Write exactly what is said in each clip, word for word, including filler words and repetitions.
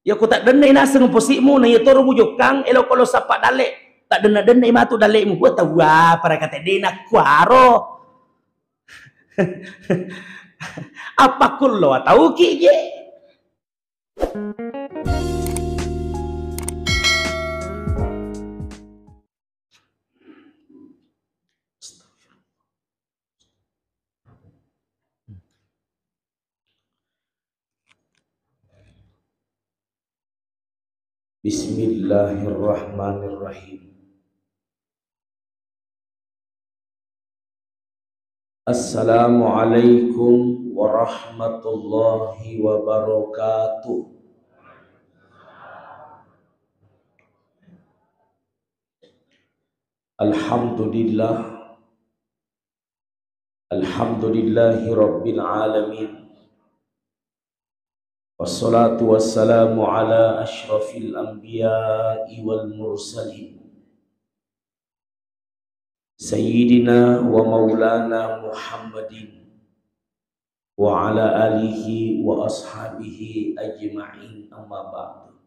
Iya ko taddenna naseng posi'mu, na iya toro mujokkang, elo ko lo sappa dalle, taddenna-dennai matu dalle'mu. Wah, tawwa parakate de nakkuaro. Appakkullo atauki je. Bismillahirrahmanirrahim. Assalamualaikum warahmatullahi wabarakatuh. Alhamdulillah. Alhamdulillahi rabbil alamin. Wassalatu wassalamu ala asyrafil anbiya'i wal mursalin, Sayyidina wa maulana Muhammadin wa ala alihi wa ashabihi ajma'in, amma ba'du.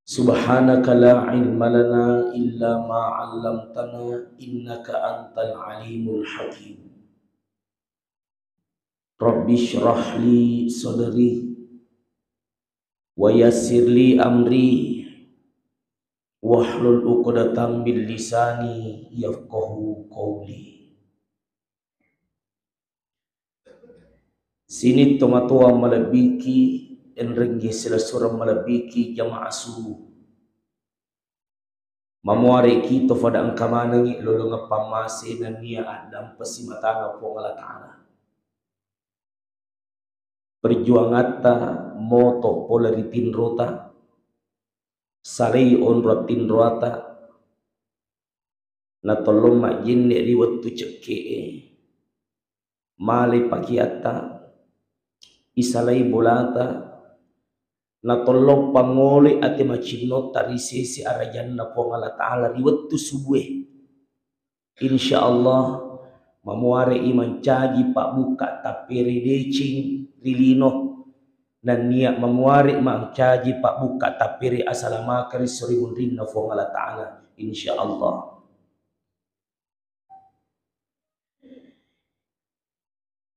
Subhanaka la ilma lana illa ma 'allamtana innaka antal alimul hakim. Rabbi shrah li sadri wa yassir li amri wahlul 'uqdatam min lisani yafqahu qawli. Sining tomatoa malebbiki, enrengngi silessureng malebbiki jamaah subuh. Mamuareki to fada engka manengngi lolongeng pammase nennia addampeng simatana Puang Allah Ta'ala. Perjuangatta moto pole ri tinrota, salai onrong tinroata, natollong majjenne ri wettu cekke'e. Malai pakeatta, isalai bolata, natollong pangngoloi ate macinnotta ri sese arajanna Puang Allah Ta'ala ri wettu subue. Insya Allah, mamuare'i mancaji pabbukka tappere deceng ri lino, nennia mamuare mancaji pabbukka tappere asalamakeng ri sori munrinna Puang Allah Ta'ala. Insya Allah.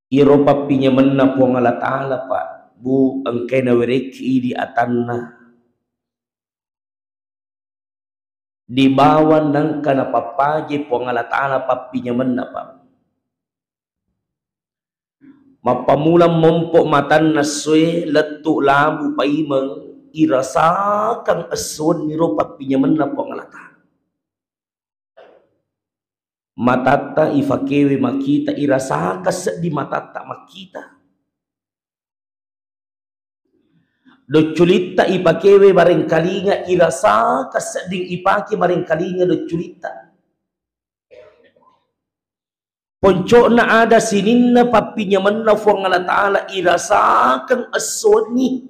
Iyaro pappinyamenna Puang Allah Ta'ala, Pak, Bu, engkai nawerekki idi atanna. Di bawang nengka napappaje Puang Allah Ta'ala pappinyamenna, Pak. Mappammula mompo matanna essoe, lettu labu paimeng, irasakang essoenniro pappinyamenna Puang Allah Ta'ala. Matatta ifakewe makkita, irasakang seddi matatta makkita. Docculitta ipakewe barengkalinga, irasakang sedding ipake barengkalinga docculitta. Ponco'na ada sininna pappinyamenna Puang Allah Ta'ala, irasakang essoenni.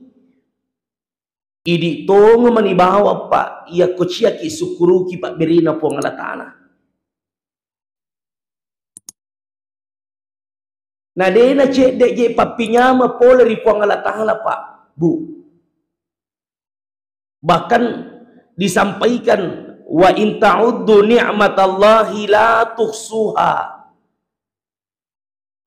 Idi tongeng mani bawang, Pak, iyakko ciaki sukkuruki pabberena Puang Allah Ta'ala. Na de nacedde je pappinyameng pole ri Puang Allah Ta'ala, Pak, Bu. Bahkan disampaikan, "Wa in ta'uddu ni'matallahi la tuhsuha."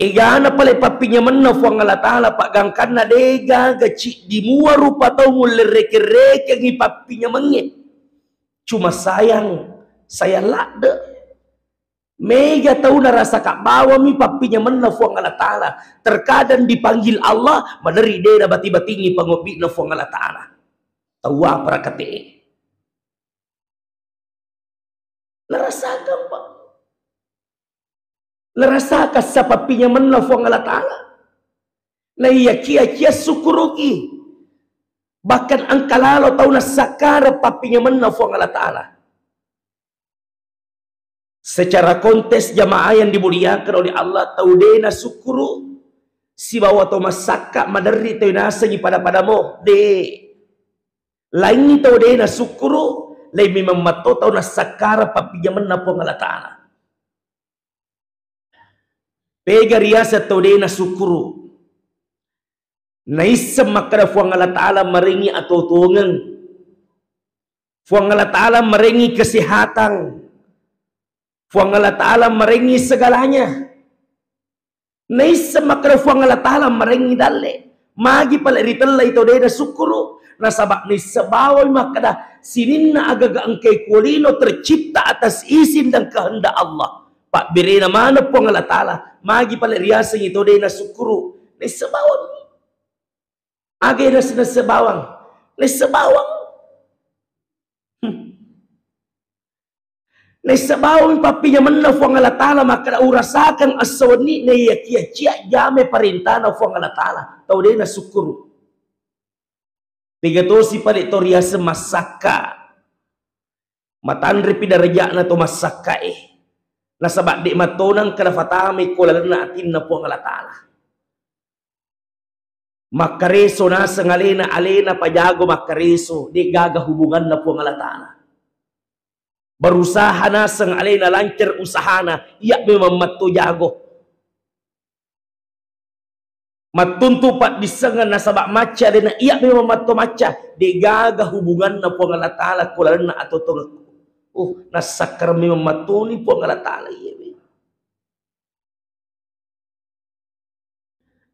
Egana pale pappinyamenna Puang Allah Ta'ala, Pak, gangkanna de gaga ciddi mua rupa tau mullerekeng-rekengngi pappinyamengnge. Cuma sayang, sayang ladde. Mega tau narasaka bawammi pappinyamenna Puang Allah Ta'ala. Terkadang dipanggil Allah, maderri de nabati-batingi pangobbi'na Puang Allah Ta'ala. Tau apa rakate? Narasakang, Pak. Narasakang sa pappinyamenna Puang Allah Ta'ala. Naiyakia-kia sukkuruki. Bahkan engka lalo tau nassakkareng pappinyamenna Puang Allah Ta'ala. Secara konteks jamaah yang dimuliakan oleh Allah, tau de nasukkuru sibawa tau massakka maderri tau nasengi pada-padamo, de. Laingngi tau de nasukkuru, laing memang matto tau nassakkareng pappinyamenna Puang Allah Ta'ala. Pega riaseng tau de nasukkuru? Naisseng makkeda Fuang Allah Ta'ala marengngi atuo-tuongeng. Fuang Allah Ta'ala marengngi kesehatan. Fuang Allah Ta'ala marengngi segalanya. Naisseng makkeda Fuang Allah Ta'ala marengngi dalle. Magi pale ritellai tau de' nasukkuru. Nasaba naisseng bawang makkeda sininna agaga engkai kuolino tercipta atas izin dan kehendak Allah. Pabberena maneng Fuang Allah Ta'ala. Magi pale riasengngi tau de' nasukkuru. Naisseng bawang. Aga naisseng bawang? Naisseng bawang. Hmm. Naisseng bawang pappinyamenna Fuang Allah Ta'ala makkeda urasakang esso wenni naiyakia cia jame parentana Fuang Allah Ta'ala. Tau de' nasukkuru. Pega tosi pale to riaseng massakka. Matanrepi daraja'na to massakkae. Nasaba de' mattonang kada fatamai ko lalenna atinna Fuang Allah Ta'ala. Makkareso naseng alena, alena pajago makkareso, de' gaga hubunganna Puang Allah Ta'ala. Berusaha naseng alena, lancar usahana, iya memang matto jago. Mattuntu paddissengan nasaba macca alena, iya memang matto macca, de' gaga hubunganna Puang Allah Ta'ala ko lalenna atotongekku. Oh, nassakkareng memang mattoni Puang Allah Ta'ala, iya memang.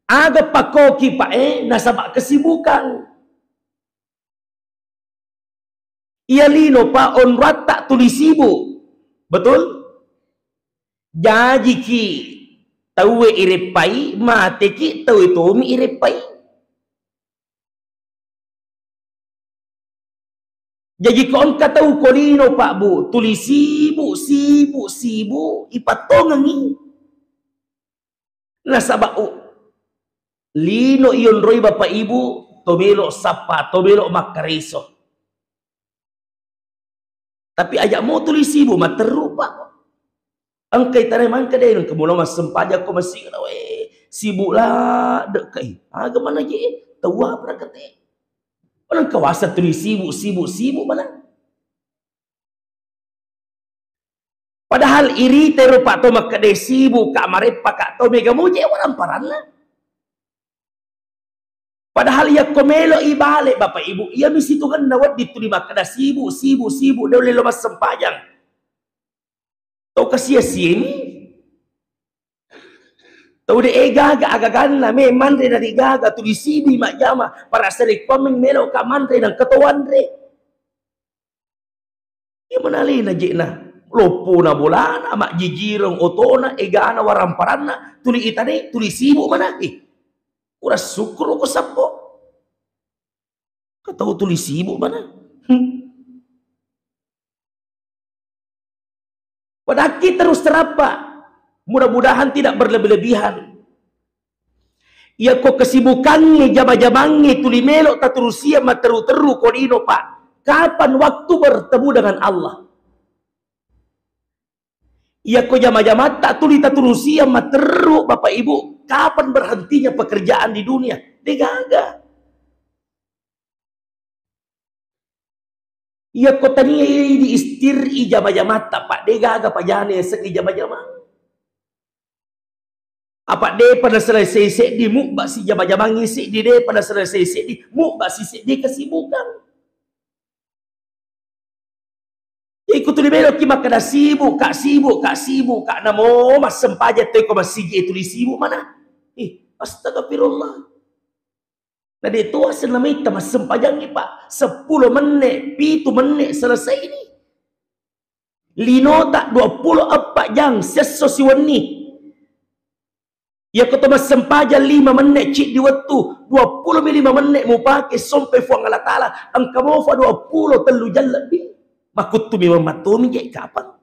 Aga pakkoki, Pak, eh, nasaba kesibukan. Iya lino, Pak, onroatta tuli sibuk. Betul? Jajiki tauwe ireppai, mateki tauwe tomi ireppai. Jaji ko engka tau ko lino, Pak, Bu, tuli sibuk, sibuk, sibuk, ipattongengi. Nasaba, oh, lino ionroi Bapak Ibu, to melo sappa, to melo makkareso. Tapi aja mo tuli sibuk, matteru, Pak. Engkai tare mangka de, engka mulo massempajang ko masigi, we, sibuk ladde kai. Aga mana je, tau apa kate. Maneng kawasa tuli sibuk, sibuk, sibuk mana. Padahal irita ero, Pak, to makkeda sibuk ka, mareppa ka, to mega muje waramparanna. Padahal yakko melo ibale, Bapak Ibu, iya mi situngenna wedding tuli makkeda sibuk, sibuk, sibuk, de ulle lo massempajang. Tau kasia-siami. Tau de e gaga agaganna, me manre narigaga, tuli sibui majjama, para sere kuameng melo ka manre nang keto wanre. Iya manalena jena, loppona bolana, majjijireng otona, egana waramparanna, tuli itane, tuli sibuk mana. Eh, kurang syukur ko sappo. Katau tuli sibuk mana. Hmm. Padahal kita terus terapa. Mudah-mudahan tidak berlebih-lebihan. Iyako kesibukangnge, jama-jamangnge tuli melo taturusia matteru-teru ko lino, Pak. Kapan waktu bertemu dengan Allah? Iyako jama-jamatta tuli taturusia matteru, Bapak Ibu, kapan berhentinya pekerjaan di dunia? Degaga. Iyako tania idi istir i jama-jamatta, Pak, degaga pajana yasengnge jama-jamang. Apa depa naselesai seddi, mubba si jama-jamangnge seddi, depa naselesai seddi, mubba si seddi kesibukan. Iko tuli meloki makkeda sibuk ka, sibuk ka, sibuk ka, namo massempajang toi ko massigi e tuli sibuk mana. Ih, astagfirullah. Na de to asenna maitta massempajangngi, Pak. Seppulo menne, pitu menne selesai ni. Linota dua puluh eppa jang siesso siwenni. Iyako to massempajang lima menne ciddi wettu, dua puluh mi lima menne mupake sompe Fuang Allah Ta'ala, engka mofa dua puluh tellu jang lebbi. Makuttu mi mammattomi je kapang.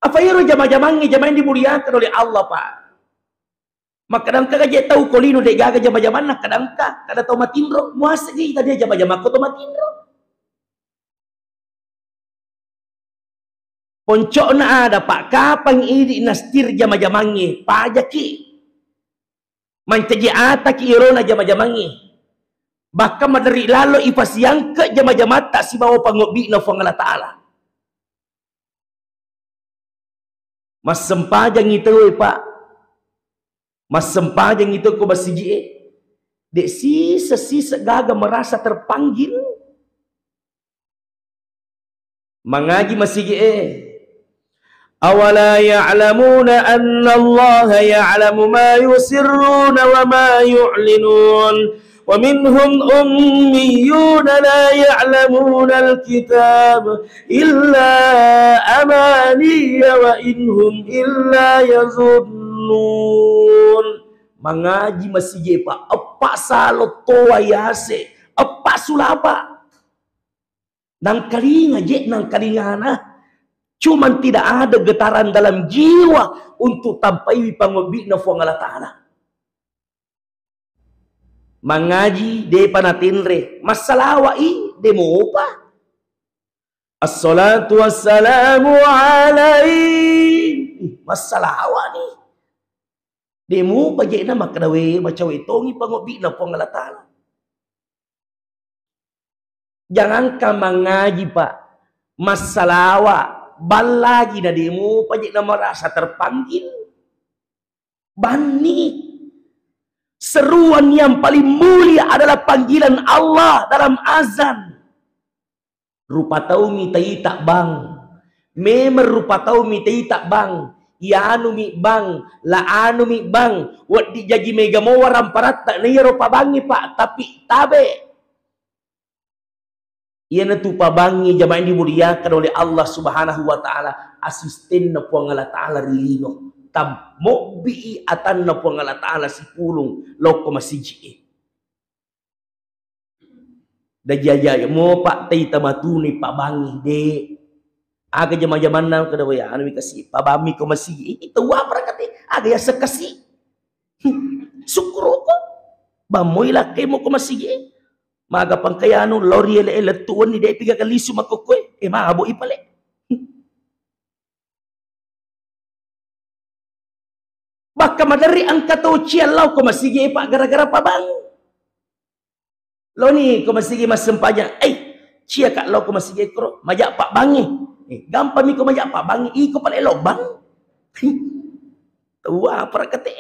Apa iyaro jama-jamangnge jamaing dimuliakan oleh Allah, Pak? Makkadangka gaje tau ko lino de gaga jama-jamanna, kadangka kada tau matinro, muaseng gi tadi jama-jamang ko tau matinro. Poncokna ada, Pak, kapang idi nastir jama-jamangnge, pajaki. Mancaji ataki irona jama-jamangnge. Bahkan maderri lalo ipasiangke jama-jamatta sibawa pangobbi'na Fuang Allah Ta'ala. Massempajangngi tauwe, Pak. Massempajangngi tau ko masigi'e. Dek sisek-sisek gaga merasa terpanggil. Mangaji masigi'e. Awala ya'lamuna annallaha ya'lamu ma yusirruna wa ma yu'linun. Wa minhum ummiyuna la ya'lamunal kitab illa amaniya wa in hum illa yazunnun. Mangaji masigi'e, Pak, eppa salottoa yase, eppa sulapa. Nangkalinga je, nangkalingana. Cuman tidak ada getaran dalam jiwa untuk tampaiwi pangobbi'na Fuang Allah Ta'ala. Mangaji, depa natenre. Massalawa'i, de mopa. Assalatu wassalamu alaihi. Massalawani. De mopa je'na makkeda, we, macawe tongi pangobbi'na Fuang Allah Ta'ala. Jangankan mangaji, Pak, massalawa, ballagi na de mopa je'na merasa terpanggil. Banni. Seruan yang paling mulia adalah panggilan Allah dalam azan. Rupa taumi taita, Bang. Memang rupa taumi taita, Bang. Ianumi, Bang. La anumi, Bang. Wedding jaji mega mo waramparatta na iyaro pabangngi, Pak. Tapi tabe. Iyanatu pabangngi, jamaah yang dimuliakan oleh Allah Subhanahu wa Ta'ala, asistenna Puang Allah Ta'ala ri lino. Tammobbii atanna Puang Allah Ta'ala sipulung lokko masiji'e. Dajaja mo, Pak, taita matuni pabangngi, de. Aga jama-jamanna kada waya, anu mi kasi, pabammi ko masigi. Ini tawa apa rakate? Aga yaseng kasi. Sukkuruko. Bammoi lakkemu ko masigi. Maga pangkayanu, lao ri ele-ele lettu wenni, de piga kali lisu makkokkoe. Eh, mabok i pale. Bakka maderri engka tau cia lao ko masigi, Pak, gara-gara pabang. Loni ko masigi massempajang, "Eh, cia ka lao ko masigi koro, maja pabangi." Eh, gampang mi ko maja pabangi, iko pale lao bang. Tawa apa rakate?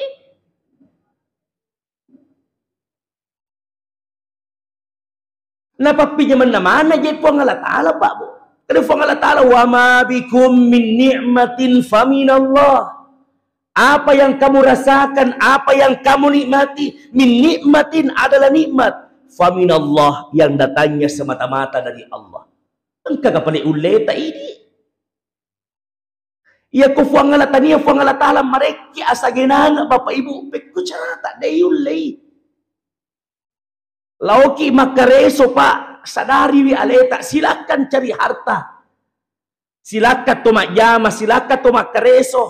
Napappijamenna mana je Puang Allah Ta'ala, Pak, Bu. Kada Puang Allah Ta'ala, "Wa ma bikum min ni'matin faminallah." Apa yang kamu rasakan, apa yang kamu nikmati, min nikmatin adalah nikmat. Faminallah, yang datangnya semata-mata dari Allah. Engka kapale ulleta idi. Iya ko Puang Allah tania, Puang Allah Ta'ala marekki asagenange Bapak Ibu, pekko carata de yullei. Laoki makkareso, Pak, sadariwi aleta, silakan cari harta. Silakan to majjama, silakan to makkareso.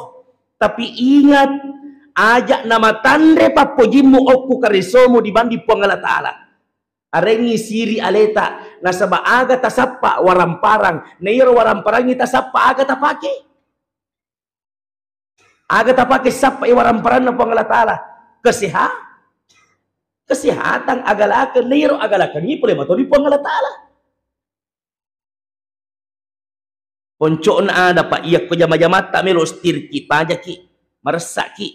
Tapi ingat, aja namatanre pappojimmu okku karesomu dibanding Puang Allah Ta'ala. Arengngi siri aleta, nasaba aga tasappa waramparang, na iyaro waramparangngi tasappa aga tapake. Aga tapake sappai waramparanna Puang Allah Ta'ala? Keseha-, kesehatan, agalakeng, na iyaro agalakengngi pole matoni Puang Allah Ta'ala. Poncokna ada, Pak, iyakko jama-jamatta melo stirki, pajaki, maressaki.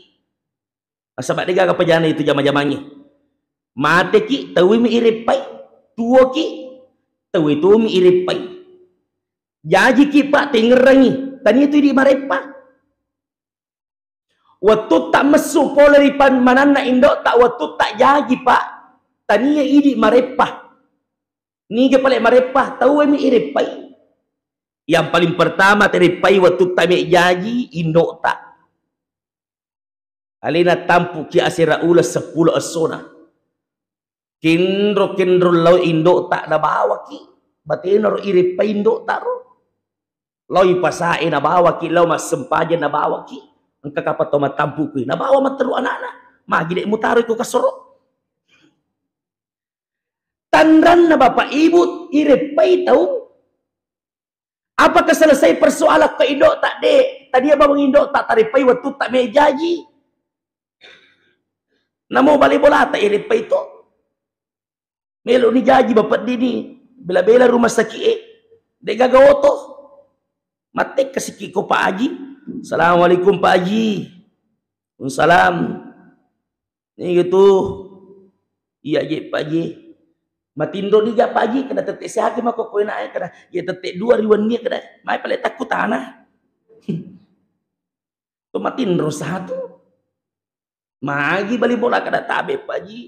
Nasaba degaga pajana itu jama-jamangnge. Mateki, tauwemi ireppai, tuoki, tauwe tomi ireppai. Jajiki, Pak, tengngerangi, tania tu idi mareppa. Wettutta messu pole ri pan-, mananna indo'ta, wettutta jaji, Pak, tania idi mareppa. Niga pale mareppa, tauwemi ireppai. Yang paling pertama tereppai wettutta me jaji indo'ta. Alena tampuki asera uleng seppulo essona. Kenro-kenro lao indo'ta nabawaki. Batenaro ireppai indo'ta ro. Lao ipasae nabawaki, lao massempajang nabawaki. Engka kapang to mattampuki, nabawa matteru ana'na. Magi de mutaroi ko kasoro. Tanranna Bapak Ibu, ireppai tau. Apakah selesai persoalan ko indo'ta? De, tania bawang indo'ta tareppai wettutta me jaji. Namo bale bolata ireppai to. Melo ni jaji bapeddini, bela-bela rumah sakit e, de gaga oto. Mattekka sikki ko Pak Aji, Assalamualaikum Pak Haji. Waalaikumsalam. Ni gitu. Iya je Pak Haji. Matinro diga Pak Haji, kada tette siaki mako koe nae kada. Ya tette dua ri wenni kada. Mai pale takkutana. Tu matinro satu. Magi bali bola kada tabe Pak Haji.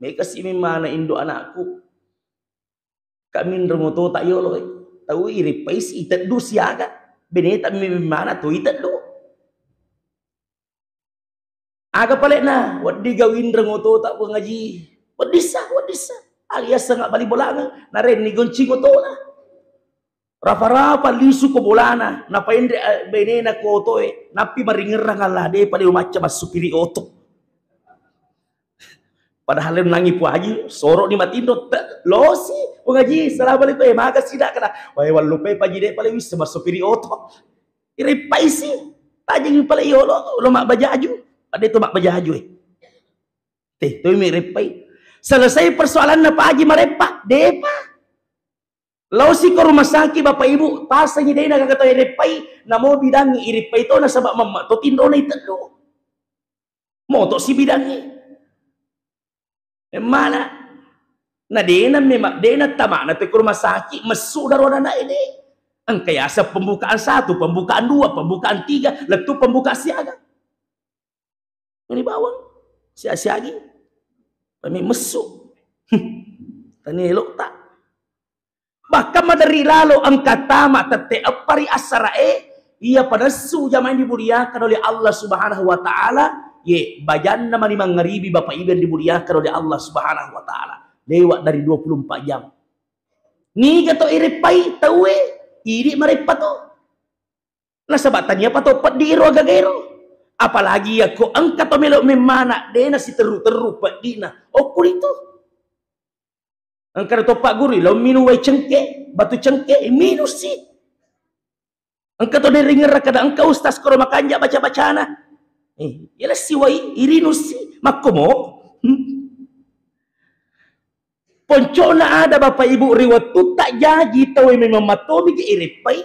Mega si memana indo anakku. Kaminreng oto tak yolo. Tau irippaisi iteddu siaga. Beneta memana tu iteddu. Aga palekna, wedding gawinreng otota Puang Haji. Weddissa, weddissa. Alias sanga bali bolangeng, narenni goncing otona. Rafa-rafa lisu ko bolana, napaenre, eh, benena ko otoe, nappi maringerrang Allah, depa de macca massupiri oto. Padahal nangi Puang Haji, soro ni matinro, te-, losi, Puang Haji, assalamualaikum, eh, maga sida kana. Wae wallupai Puang Haji de pale wisse massupiri oto. Ireppaisi. Tajeng pale yolo, lo mabbajaju. Pada itu mabbajaju, eh. Teh, tu mi reppai. Selesai persoalanna Pak Haji mareppa, depa. Laosi ko rumah sakit Bapak Ibu, pasangi dena kata ireppai, namo bidangi ireppai to nasaba mamma to tinrona iteddu. Moto si bidangi. Mana? Na dena memang, dena tamana te ke rumah sakit, messu daro anak ini. Engka yaseng pembukaan satu, pembukaan dua, pembukaan tiga, lettu pembukaan siaga. Ini bawang, sia-siagi. Kami messu. Tani elok tak? Bahkan maderri lalo engka tama tette eppa ri assarae, iya panessu jamaah dimuliakan oleh Allah Subhanahu wa Ta'ala, ye bajanna mani mangngaribi Bapak Ibu yang dimuliakan oleh Allah Subhanahu wa Ta'ala. Lewat dari dua puluh empat jam. Niga to ireppai tauwe, idi mareppa to. Nasaba tania pa to peddi iro agagaero. Apalagi yakko engka to melo memmana, dena siterru-terru peddina. Okko itu. Engka to Pak Guru, lao minung wai cengke, batu cengke, minussi. Engka to deringerra kada engka ustaz koro makanja baca-bacana. Eh, yala siwai, irinusi, makkomo. Poncona ada Bapak Ibu ri wettu tak jaji tau memang matomi ke ireppai.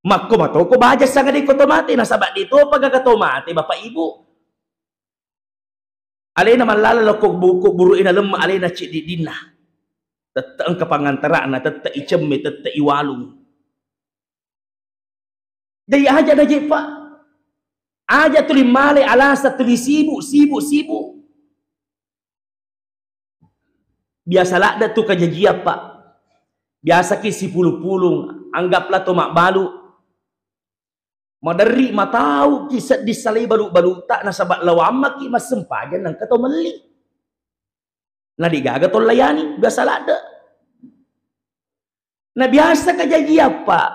Makko matoko baja sanga de ko to mate, nasaba de to pagaga to mate Bapak Ibu. Alena mallala lokko buku buru ina lemma alena ciddi dinna. Tette engka pangantarana, tette icemme, tette iwalung. Jadi aja na je Pak. Aja tuli male alasa tuli sibuk, sibuk, sibuk. Biasa ladde tu kajajiang Pak. Biasaki sipulung-pulung, anggaplah to mabbalu. Maderri matauki seddi salai balu-baluta nasaba lawammaki massempajang nengka to melli. Na degaga to layani, biasa ladde. Na biasa kajajiang Pak.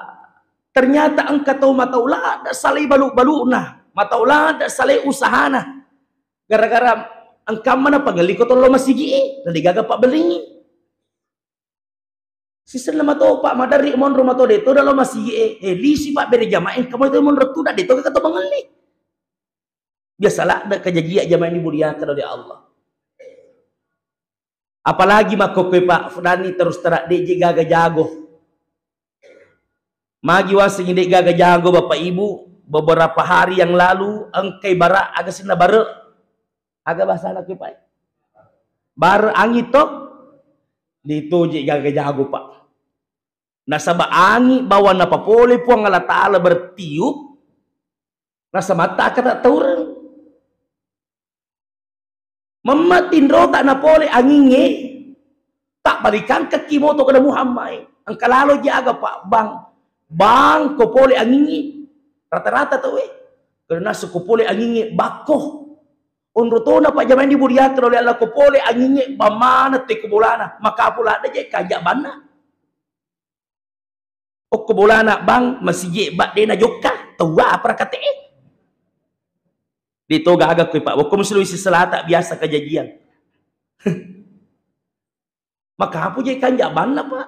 Ternyata engka to matau ladde salai balu-baluna, matau ladde salai usahana. Gara-gara engkamma na pangelli ko to lo masigi e, na degaga Pak bellingi. Sisenna mato Pak, maderri monro mato de to dalo masigi e, eh, lisi Pak bere jamaah engka mo to monro tu de to ka to mangelli. Biasa ladde kajajiang jamaah ini dimuliakan oleh Allah. Apalagi makkokkoe Pak, fudani terus terang de je gaga jago. Magi wasengi de gaga jago Bapak Ibu, beberapa hari yang lalu engkai bara aga senna bare. Aga bahasana ke Pak? Bare angin to? Ditoje gaga jago Pak. Nasaba angin bawang napapole Puang Allah Ta'ala bertiup, nasaba matta kata taureng. Memma tinrota napole angingnge, tak balikangkaki moto kada Muhammad. Engka lalo jaga Pak Bang, Bang ko pole angingnge. Rata-rata tau e, kada nasu ko pole angingnge bakko. Onro tona Pak jamaah dimuliakan oleh Allah ko pole angingnge bang mana te ko bolana, maka pula ada je kajak banna. Okko bolana bang, masigi e bak de najokka, tau apa rakate e. De to gaga koe Pak, okko muslimi selata biasa kajajiang. Maka apa je kanja banna Pak?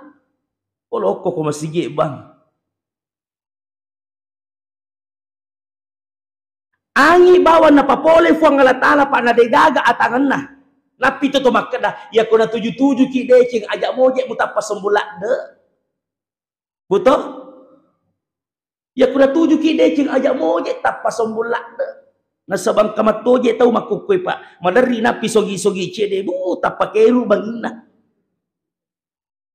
Polo okko ko masigi e bang. Angi bawang napapole Fuang Allah Ta'ala, Pak, na degaga atangenna. Nappi to to makkeda, iyako natuju-tujuki deceng, aja moje mutappa sombong ladde. Buto? Iya ku natujuki deceng, aja moje tappa sombong ladde. Nasaba engka mattoje tau makkukkoe, Pak. Maderri nappi sogi-sogi cede, bu, tappa keru banginna.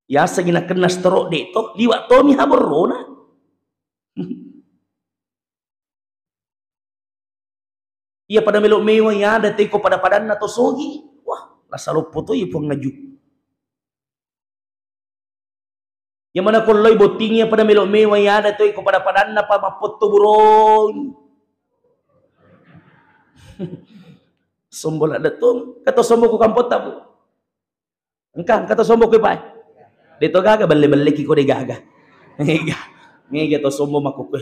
Yasengi nakenna stroke de to, liwa tomi haborrona. Iya pada melo mewa, iya ada teko pada-padanna to sogi. Wah, rasa loppo to iya Puang Aju. Iya mana kolloi botting iya pada melo mewa, iya ada to iko pada-padanna pa mappotto burong. Sombong ladde to, kato sombong ku kampotta, Bu. Engka, engka to sombong koe, Pak. De to gaga, belle-belleki ko de gaga. Mega. Mega to sombong makkukkoe.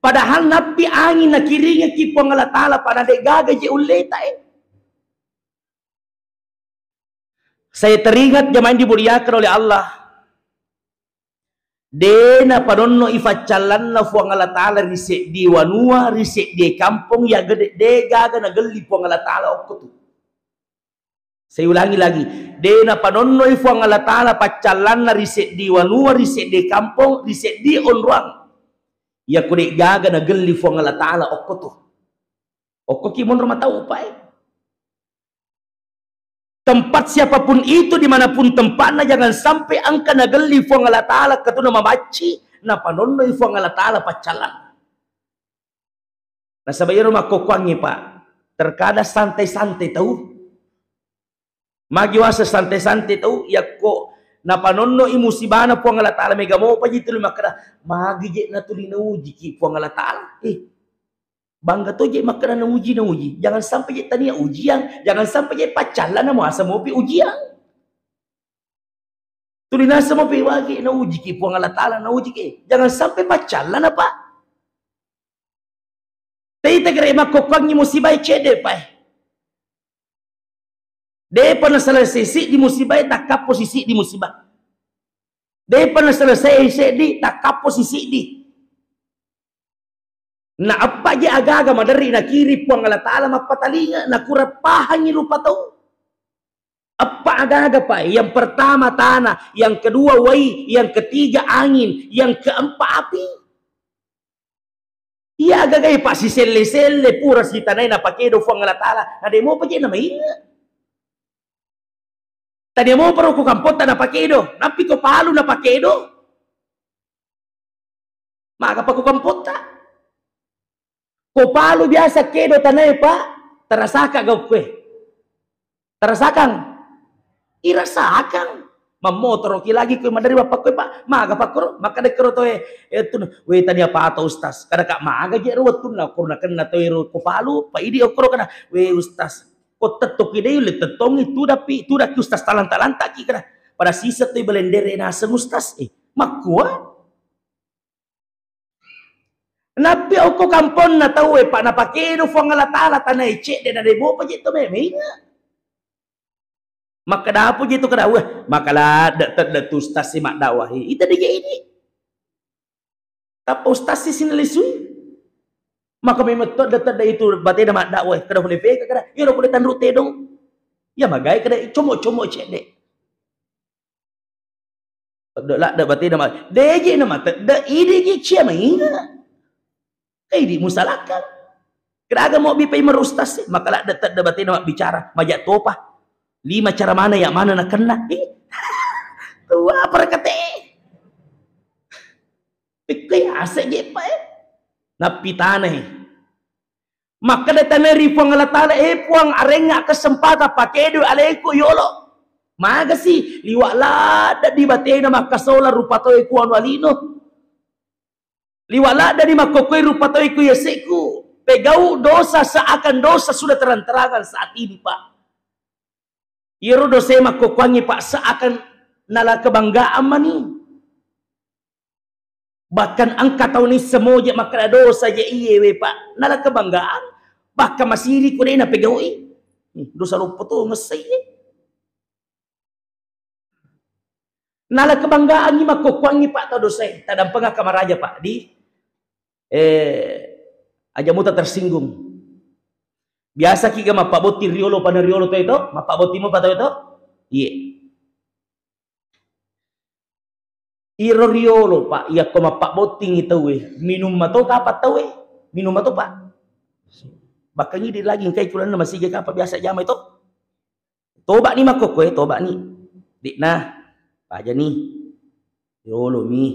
Padahal nappi angin nakiringekki Puang Allah Ta'ala, pada de gaga je ulleta, eh. Saya teringat jamaah yang dimuliakan oleh Allah. De napanonno ifaccallanna Puang Allah Ta'ala ri seddi wanua, ri seddi kampong, ya gede, de gaga nagelli Puang Allah Ta'ala okko tu. Saya ulangi lagi, de napanonnoi Puang Allah Ta'ala paccallanna ri seddi wanua, ri seddi kampong, ri seddi onroang. Iya ku de gaga nagelli Puang Allah Ta'ala okko tu. Okko ki monro matau upae. Tempat siapapun itu, dimanapun tempatna, jangan sampai engka nagelli Puang Allah Ta'ala katuna mabacci, napanonnoi Puang Allah Ta'ala paccallang. Nasaba iyaro makkokkoangnge, Pak, terkadang santai-santai tau. Magi wasa santai-santai tau, yakko napanonnoi musibana Puang Allah Ta'ala, mega mopa ji tuli makkeda, magi je natuli naujiki Puang Allah Ta'ala. Eh, Bangga to je makkeda nauji, nauji. Jangan sampai je tania ujian, jangan sampai je paccallana muasa mopi ujian. Tuli nasa mopi wagi naujiki Puang Allah Ta'ala, naujiki. Jangan sampai paccallana, Pak. Tei tegere makkokkoangngi musibai cedde, Pak. Depa naselesai siddi musibai, takkappo si siddi musibah. Depa naselesai seddi, takkappo si siddi. Na eppa je agaga maderri nakiri Puang Allah Ta'ala mappatalinga, nakurang pahangi rupa tau. Eppa agaga, Pak. Yang pertama tanah, yang kedua wai, yang ketiga angin, yang keempat api. Iya agagai, Pak, siselle-selle pura sitanai napakedo Puang Allah Ta'ala, na de mopa je namainge. Tania mopa ro ko kampotta napakedo, nappi ko Palu napakedo. Magapa ko kampotta? Ko Palu biasa kedo tanae, Pak, terasaka gau kue. Terasakang? Irasakang. Mammotoroki lagi koe maderri bapakkoe, Pak. Maga pakkoro? Makkeda kero toe, eh, tun, "We, tania pato, Ustaz." Kada ka maga je ro wettunna, okkoro nakenna toe ro ko Palu, Pak, idi okkoro kada, "We, Ustaz, ko tettoki dei ulle tettongi, tudappi, tudakki Ustaz, talanta-lantaki," kada. Pada sisa toi belendere naseng Ustaz. Eh, makkua? Nappi okko kamponna tauwe, Pak, napakedo Puang Allah Ta'ala tanae cedde na de mopa je to memainga. Makkeda apa je to kada, "Wah, makaladde tedde tu ustaz si maddakwah." Ita de je ini. Tappa ustaz si sinelesui. Maka memang tedde tedde itu batena maddakwah, kada boleh peka kada. Iyaro pole tanru tedong. Ya magai kada como-como cedde. Tedde ladde batena ma-, deje na matedde, idi je cia mainga. Ka idi musalakka. Keraga mo bipai meru ustaz, maka ladde tedde batena mabbicara, maja topa. Lima cara mana ya mana nakenna. Ih. Tua perkate. Pikkui ase je pa, eh. Nappi tanai. Makkeda tanae ri Puang Allah Ta'ala, "Eh Puang, arengnga kesempatan pakedo aleku yolo." Magasi, liwa ladde di batena makkasola rupa toe ku anu alino. Liwa ladde di makkokkoi rupa toe ku yaseku. Pegau dosa seakan dosa sudah terang-terangan saat ini, Pak. Iyaro dosae makkokkoangngi, Pak, seakan nala kebanggaan mani. Bahkan engka tau nisseng moje makkeda dosa je iye we, Pak. Nala kebanggaan, bahkan masiri ko de napegaui. Hmm, dosa loppo to ngessai ye. Nala kebanggaangngi makkokkoangngi, Pak, tau dosae. Tadampengakka maraja, Pak, di, eh, aja muta tersinggung. Biasa ki ga mappabotti riolo pada riolo to itu, mappabotti mo pa to itu? Iye. Iro riolo, Pak, iyakko mappabbottingi tauwe, minum mato kapa tauwe? Minum mato, Pak? Bakkangi di lagi engkai kulanna masigi kapa biasa jamai to? Toba'ni makkokkoe, toba'ni. De'na, pajani. Riolomi.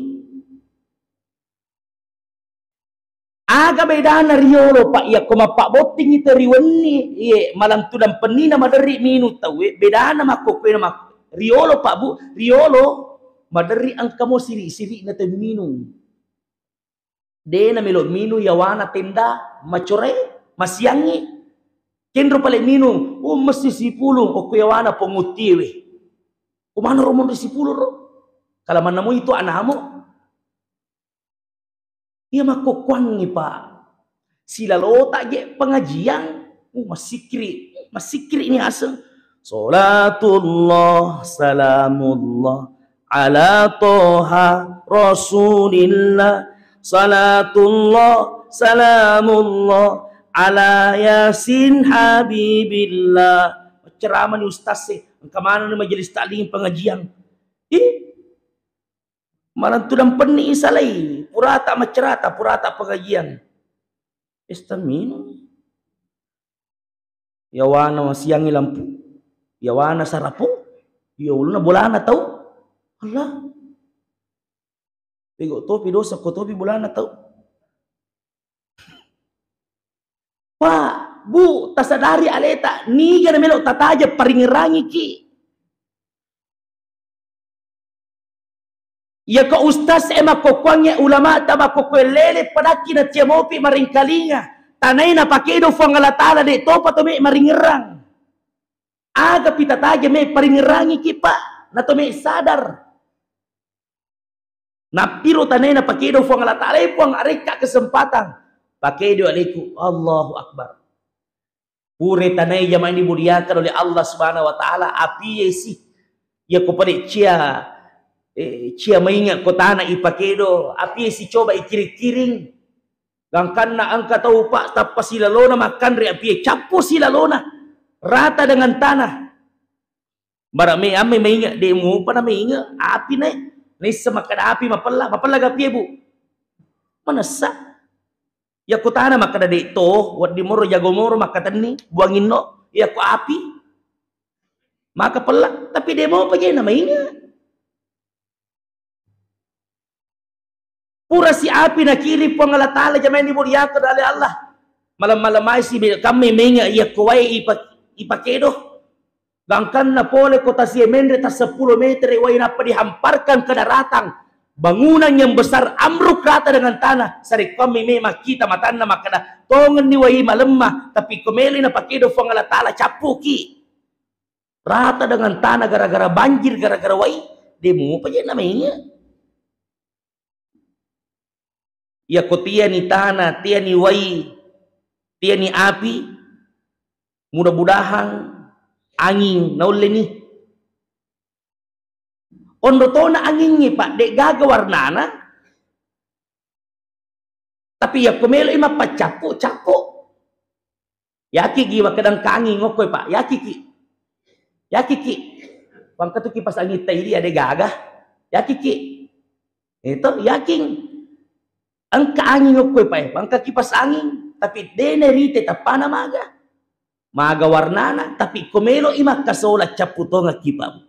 Aga bedana riolo, Pak, iyakko mappabbottingi tau ri wenni, iye, malam tudang pennina maderri minung tauwe, bedana makkokkoe na mak-, riolo, Pak, Bu, riolo maderri engka mo siri-siri'na tau minung. De namelo minung yawana tenda macore, masiangngi. Kenro pale minung, oh, messi sipulung, okko yawana ponguttiwe. Kumana ro monri sipulung ro? Kala manna mo itu anamo. Iya makkokkoangngi, Pak. Silalota je pengajian, uh, massikkiri, massikkiri ni aseng. Salatullah, salamullah, ala Toha Rasulillah. Salatullah, salamullah, ala Yasin Habibillah. Ceramah ni ustaz e, engka maneng ni majelis taklim pengajian. Ih, Malam tudang penni isalai, purata maccerata, purata pengajian. Pesta minum. Yawana siangi lampu, yawana sarapo, ya uluna bolana tau. Allah. Pego topi dosa, ko topi bolana tau. Pak, Bu, tasadari aleta, niga na melo tataja paringerangiki. Iyako ustaz e makkokkoangnge, ulama ta makkokkoe lele padakki na cia mopi maringkalinga. Tanai napakedo Fuang Allah Ta'ala de topa to me maringerang. Aga pita taja me paringerangiki, Pak, na to me sadar. Nappiro tanai napakedo Fuang Allah Ta'ala, eh, Puang, arekka kesempatan. Pakedo aleku, Allahu Akbar. Pure tanai jamaah dimuliakan oleh Allah Subhanahu wa Ta'ala, apie si. Iya ko pale cia, eh, cia mainga ko tanah ipakedo, apie si coba ikiring-kiring. Gangkanna engka tau, Pak, tappa silalona makkanre apie, cappu silalona rata dengan tanah. Bara me amme mainge, de mupa na mainge, api nae. Naisseng makkeda api mapella, mapella ga apie, Bu? Manessa. Yakko tanah makkeda de to, wedding moro jago moro makkatenni, buanginno. Yakko api maka pella, tapi de mupa je na mainge. Pura si api nakiring Puang Allah Ta'ala, jamaah dimuliakan oleh Allah. Malam-malam ai si kamme menga iya ko wae ipa-, ipakedo. Gangkanna pole ko tasie menre ta seppulo meter wai nappa dihamparkan ke daratan. Bangunan yang besar ambruk rata dengan tanah. Sarekkuammi memang kita matanna makkeda, tongenni wai malemma, tapi ko melo napakedo Puang Allah Ta'ala, cappuki. Rata dengan tanah gara-gara banjir, gara-gara wai, de mupa je na mainge. Iyako tiani tanah, tiani wai, tiani api, mudah-mudahan anging naulleni. Onro tona angingnge, Pak, de gaga warnana. Tapi yakko meloi mappaccappu, cappu. Yakiki makkeda engka anging okkoe, Pak. Yakiki. Yakiki. Pangka tu kipas angin tadi ada gaga. Yakiki. Itu yaking. Engka anging okkoe, Pak, eh. Pangka kipas angin. Tapi dene rite tappana maga. Maga warnana, tapi ko meloi makkasola cappu tongeng kipamu.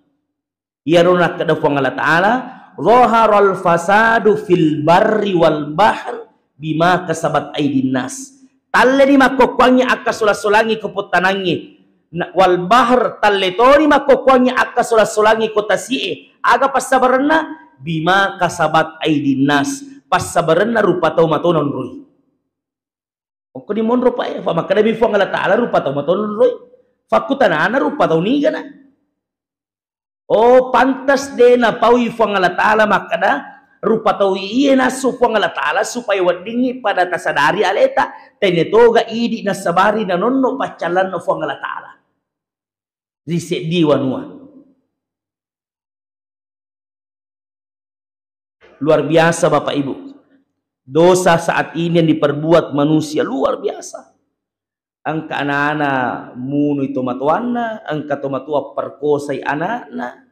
Iyaro nakkeda Puang Allah Ta'ala, "Zaharal fasadu fil barri wal bahr bima kasabat aidin nas." Talleni makkokkoangngi akkasola-solangngi ko pottanangnge. Na-, wal bahr, talle toni makkokkoangngi akkasola-solangngi ko tasi'e. Aga passabarenna? Bima kasabat aidin nas. Passabarenna rupa tau mato naonroi. Okko dimonro, Pak, e, fa makkedami Puang Allah Ta'ala rupa tau mato naonroi. Fakkutanana rupa tau nigana. Oh, pantas de napaui Puang Allah Ta'ala makkeda, rupa tau iye nassu Puang Allah Ta'ala supaya weddingngi pada tasadari aleta, tene toga idi nassabari nanonno paccallanna Puang Allah Ta'ala. Ri seddi wanua. Luar biasa, Bapak Ibu. Dosa saat ini yang diperbuat manusia luar biasa. Engka anak-anak munui tomatoanna, engka tomatoa perkosai anakna.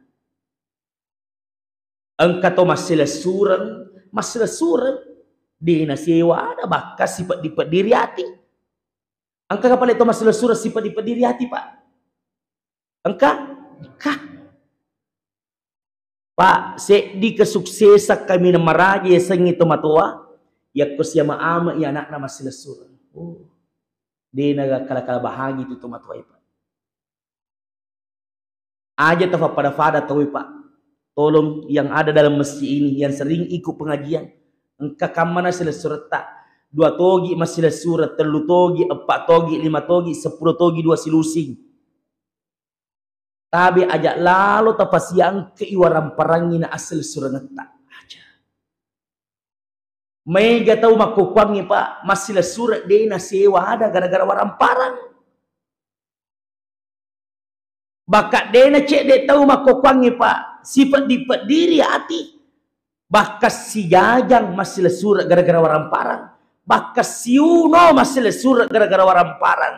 Engka to massilessureng, massilessureng. De' nasewa ada bakka sipeddi-peddi ri ati. Engka kapale to massilessureng sipeddi-peddi ri ati, Pak? Engka? Engka. Pak, seddi kesuksesan kaminang maraja yasengnge tomatoa, yakko siama-ama i anakna massilessureng. Oh, de' nagakala-kala bahagia tu tomatoa e, Pak. Aja tafappada-pada tauwe, Pak. Tolong yang ada dalam masjid ini, yang sering ikut pengajian, engka kammana silessuretta. Dua togi massilessureng, tellu togi, eppa togi, lima togi, seppulo togi, dua silusing. Tabe aja lalo tapasiangke i waramparang i na assilessurengetta. Aja. Maega tau makkokkoangngi, Pak, massilessureng de' nasewa ada gara-gara waramparang. Bahkan de' nacedde tau makkokkoangngi, Pak, sipeddi-peddi ri ati. Bahkan sijajang massilessureng gara-gara waramparang. Bahkan siuno massilessureng gara-gara waramparang.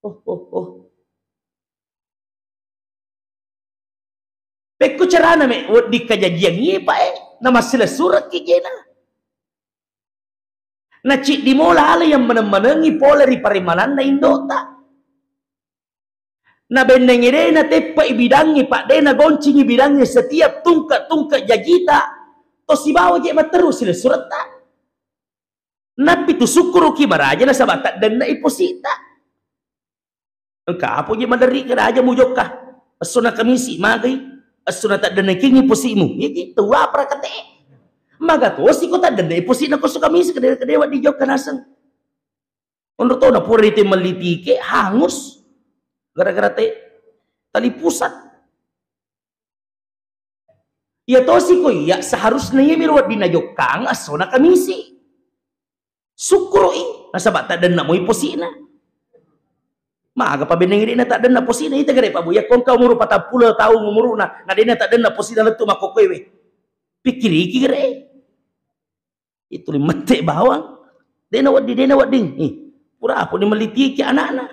Oh, oh, oh. Pekko carana me wedding kajajiang iye, Pak, e, na massilessurekki jena. Na ciddi mo lale yang meneng-menengi pole ri paremananna indota. Na bennengi de' nateppai bidangngi, Pak, de' nagoncingi bidangngi setiap tungke-tungke jajita. To sibawa je matteru silessuretta. Nappi tu sukkuruki maraja nasaba taddenna i posita. Engka apa je maderri keraja mujokka? Esso na kamisi magai, esso na taddenna kingi posimu. Iya ki tau apa rakate? Maga tosi ko taddenna i posina ko esso kamisi kede-, kede wedding jokka naseng. Onro tona pura itu melli tike hangus gara-gara te tali pusat. Iya tosi ko iya, seharusna iya miro wedding najokkang esso na kamisi. Sukkuru'i nasaba taddenna moi posina. Maga pa benneng de' na taddenna posina, ita gare Pak Bu, iya ko engka umuru patappulo taung umuruna na de' na taddenna posina lettu makkokkoe we. Pikkiriki gare. Itu mette bawang. De' na wedding, de' na wedding. Ih, pura apa ni melli tike anakna.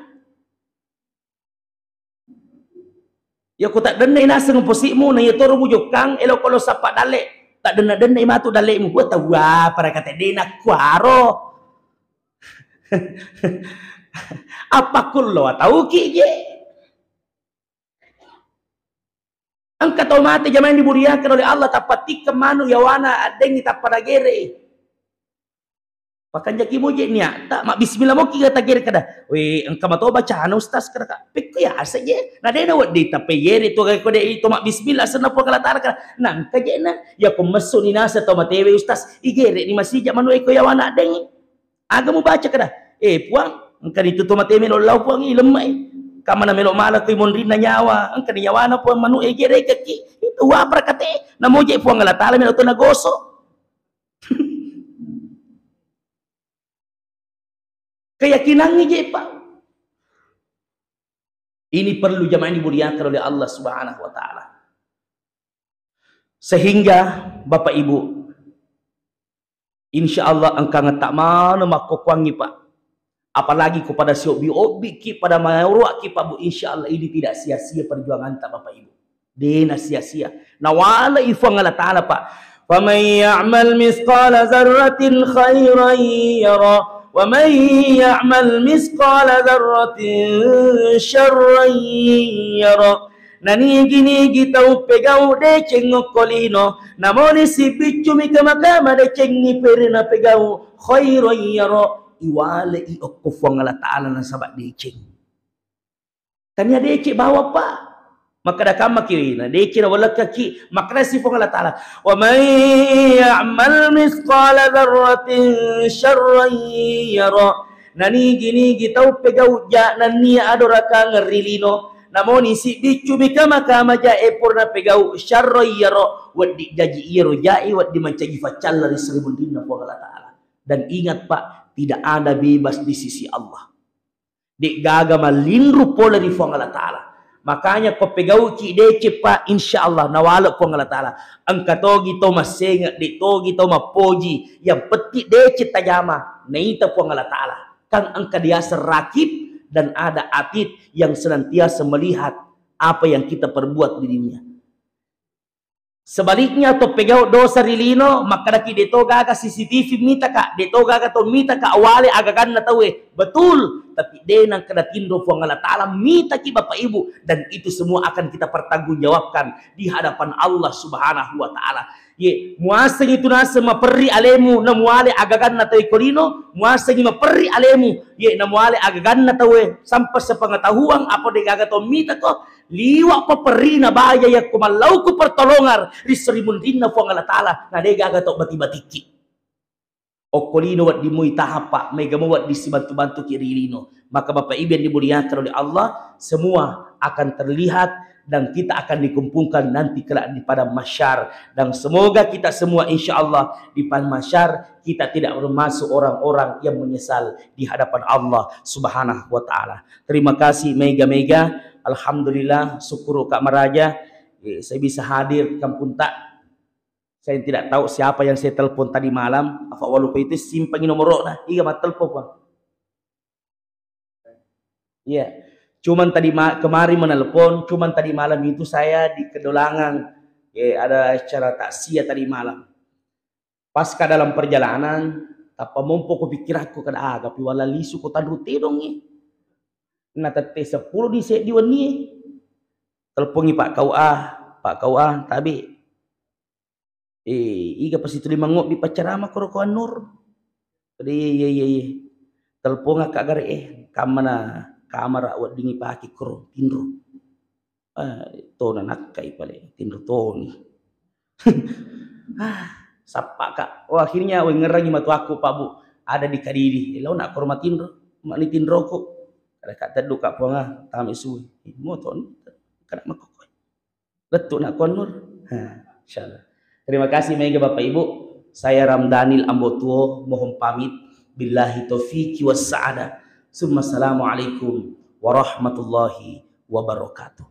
Iya ko taddenna i naseng posimu, na iya toro mujokkang, elo ko lo sappa dalle. Taddenna-denna i matu dallemu. Wah, tau apa rakate de' nakkuaro. Appakkullo tauki je. Engka tau mate jamaah yang dimuliakan oleh Allah, tappa tikkeng manu yawana addengi tappa nagere. Pakanjaki mo je niatta, mabbismillah moki ga tagere kada. We, engka mato bacana Ustaz kada ka. Pekko yaseng je. Na de' na wedding tapegere to, ko de' to mabbismillah asenna Puang Allah Taala kada. Nangka je na. Iya ko messu ni naseng to matewe Ustaz, igere ni masija manu e ko yawana addengi. Aga mubaca kada? Eh, Puang, engka ni tu to mate melo lao Puang i lemme. Kamana melo mala ko i monrinna nyawa, engka ni nyawana Puang manu e gere kaki. Itu apa rakate? Namo je Puang Allah Taala melo to nagoso. Keyakinangngi je, Pak. Ini perlu jamaah yang dimuliakan oleh Allah Subhanahu wa Ta'ala. Sehingga, Bapak Ibu, insya Allah engka ngetta maneng makkokkoangngi, Pak. Apalagi ko pada siobbi-obbiki, pada maoroaki, Pak Bu, insya Allah ini tidak sia-sia perjuanganta, Bapak Ibu. De' na sia-sia. Nawale'i Fuang Allah Ta'ala, Pak. Faman ya'mal mithqala dzarratin khairan yara, wa man ya'mal mithqala dzarratin syarran yara. Nanigi-nigi tau pegau deceng okko lino, namoni sibiccu mi kama-kama decengngi pere napegau, khairan yara, iwale'i okko Fuang Allah Ta'ala nasaba deceng. Tania deceng bawang, Pak. Makkeda kammaki, na deceng nawalekkaki. Makkeda si Fuang Allah Ta'ala, "Wa man ya'mal mithqala dzarratin syarran yara." Nanigi-nigi tau pegau ja nennia adorakangeng ri lino, namoni sibiccu mi kama-kama ja e purana pegau, syarran yara, wedding jaji iyaro ja e wedding mancaji faccalla ri sarimunrinna Fuang Allah Ta'ala. Dan ingat, Pak, tidak ada bebas di sisi Allah. De'gaga mallinru pole ri Fuang Allah Ta'ala. Makanya ko pegauki deceng, Pak, insya Allah nawale Fuang Allah Ta'ala. Engka togi to massenga, de' togi to mappoji. Yang penting deceng tajama, naita Fuang Allah Ta'ala. Kan engka diaseng rakib dan ada atid yang senantiasa melihat apa yang kita perbuat di dunia. Sebaliknya, to pegau dosa ri lino, makkedaki, "De to gaga C C T V mitaka, de to gaga to mitaka awale agaganna tauwe." Betul, tapi de nangkeda tinro Puang Allah Ta'ala, mitaki Bapak Ibu, dan itu semua akan kita pertanggungjawabkan di hadapan Allah Subhanahu wa Ta'ala. Ye, muasengi tu naseng maperri alemu, namuale agaganna tauwe ko lino, muasengi maperri alemu, ye, namuale agaganna tauwe, sampai sepengetahuan apa de gaga to mitako, liwa' paperrina baya yakko mallauku pertolongan ri serimunrinna Puang Allah Ta'ala, na de gaga to bati-batikki. Okko lino wedding mui tahappa, maega mo wedding sibantu-bantuki ri lino. Maka Bapak Ibu yang dimuliakan oleh Allah, semua akan terlihat dan kita akan dikumpulkan nanti kelak di padang mahsyar. Dan semoga kita semua, insya Allah, di padang mahsyar kita tidak termasuk orang-orang yang menyesal di hadapan Allah Subhanahu wa Ta'ala. Terima kasih mega-mega. Alhamdulillah, syukur Kak Maraja, eh, saya bisa hadir kampung tak. Saya tidak tahu siapa yang saya telepon tadi malam. Apa walupa itu simpangi nomornya. Iga mattelepon, Pak. Iya. Cuman tadi ma-, kemarin menelpon, cuman tadi malam itu saya di Kedolangan. Eh, ada acara takziah tadi malam. Pas ka dalam perjalanan, tappa mompo ko pikirakku kada aga pi wala lisu ko tanru tedongi. Na tette seppulo di seddi wenni. Telepongi Pak K U A, Pak K U A, tabe. Eh, iga pasi tuli mangobbi paccarama koro ko Annur. Iya, iya, iya, iya. Telepon akka gare, eh, kammana kamara weddingi pake koro tinro. Eh, tona nakkai pale, tinro toni. Ah, sappa ka. Oh, akhirnya wengerangi matuakku, Pak Bu. Ada di Kadidi. Eh, lao nak koro matinro. Mani tinroku. Kada ka teddu ka puanga, tame sui. Eh, mo toni. Kada makokoi. Lettu nak Annur. Ha, insyaallah. Terima kasih mega Bapak Ibu. Saya Ramdanil Ambotuo mohon pamit. Billahi taufiqi was sa'adah. Summa assalamualaikum warahmatullahi wabarakatuh.